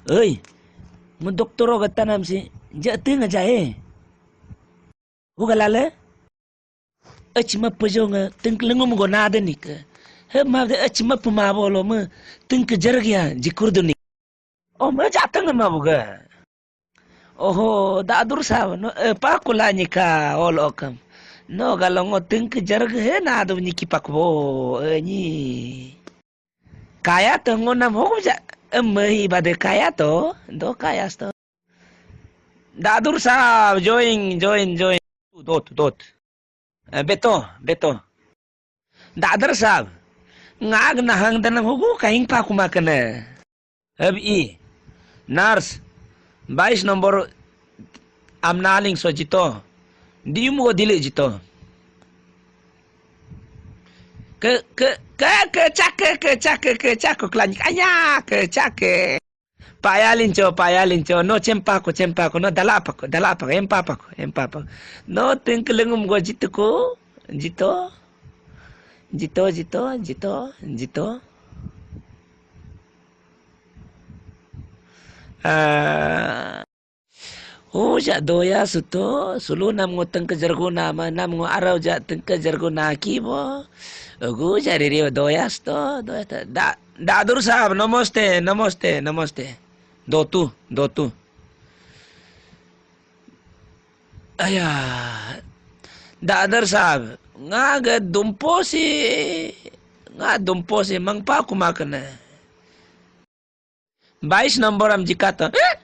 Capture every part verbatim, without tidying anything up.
Oi, ngu doktor ga tanam si, ja te nga ja e. Hu ga lale? Ach ma pajo nga tengk lengum go na de nik. He ma de ach ma puma bolo me tengk jergia jikur du nik. O me ja teng ma buga. Oho, dadur sa no, eh, pa kula ni ka ol okam. No galo ngo tengk jerg he na du ni kipak bo, eh, ni. Kaya to ngo nam hukum ja, eh, mehi bade kaya to, do kaya sto. Dadur sa join, join, join. Dot, dot. Eh, beto, beto. Dadar sab, ngag nahang danam hugu kaing pa kuma kene. Hab i, nurse, bais nombor am naling so jito, dium go dile jito. Ke, ke, ke, ke, cake, ke, cake, ke, cake, kelanjik, anya, ke, cake. Paya lincho, paya lincho, no chempa ko, chempa ko, no dala pa ko, dala pa ko, empa pa ko, empa pa ko. No tengkelengum go jituku, jito, jito, jito, jito, jito. Ah, oh, ja doya suto, sulu nam ngo tengke jergu nama, nam ngo arau ja tengke jergu naki bo. Ogu ja riri doya suto, doya ta, da, dadur sahab, namaste, namaste, namaste. Dotu, dotu. Aya, dadar sahab, nga ga dumpo si, nga dumpo si mangpa kuma kena. Bais nombor am jikato. Eh?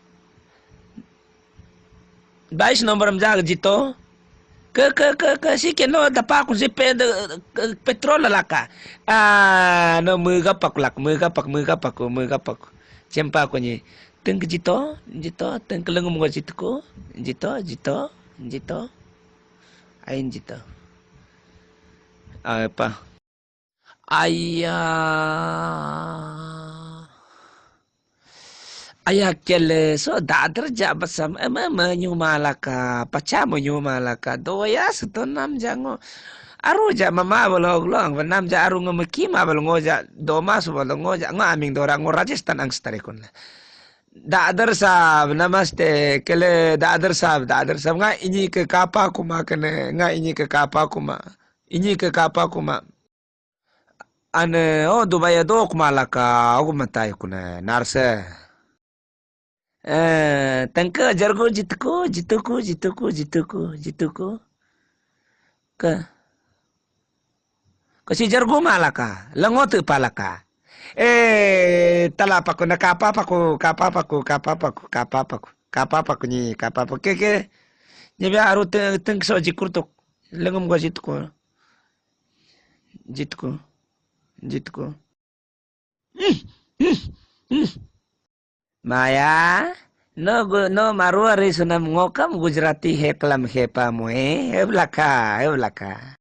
Bais nombor am jag jito. Ke, ke, ke, ke, si ke no dapa kun si pe, de, ke, petrol laka. Ah, no mega pak lak, mega pak, mega pak, mega pak. Chempa ko ni. Tengke jito, jito, tengkelengum go jitku, jito, jito, jito. Ain jito. Apa? Aya. Aya kele so dadar ja basam ema ema nyuma laka, pacha mo nyuma laka, doya seto nam ja ngo. Aru ja mama bolo glong, nam ja aru ngo meki ma bolo ngo ja, doma so bolo ngo ja, ngo aming dora ngo Rajasthan ang setari kun la. Dadar sab, namaste, kele dadar sab, dadar sab, nga ini ke kapa kuma kene, nga ini ke kapa kuma, ini ke kapa kuma. Ane, oh, Dubai do kuma laka, aku matai kuna, nurse. Eh, tengke jergu jituku, jituku, jituku, jituku, jituku. Ke. Ko si jergu ma laka, lengo tu pa laka. Eh, tala paku na kapa paku, kapa paku, kapa paku, kapa paku, kapa paku ni, kapa paku. Ke, ke. Nyebi aru teng, teng so jikur tuk. Lengum go jituku. Jituku. Jituku. Maya, no gu-, no maru ari sunam ngokam Gujarati he kalam he pa mue, he belaka, he belaka.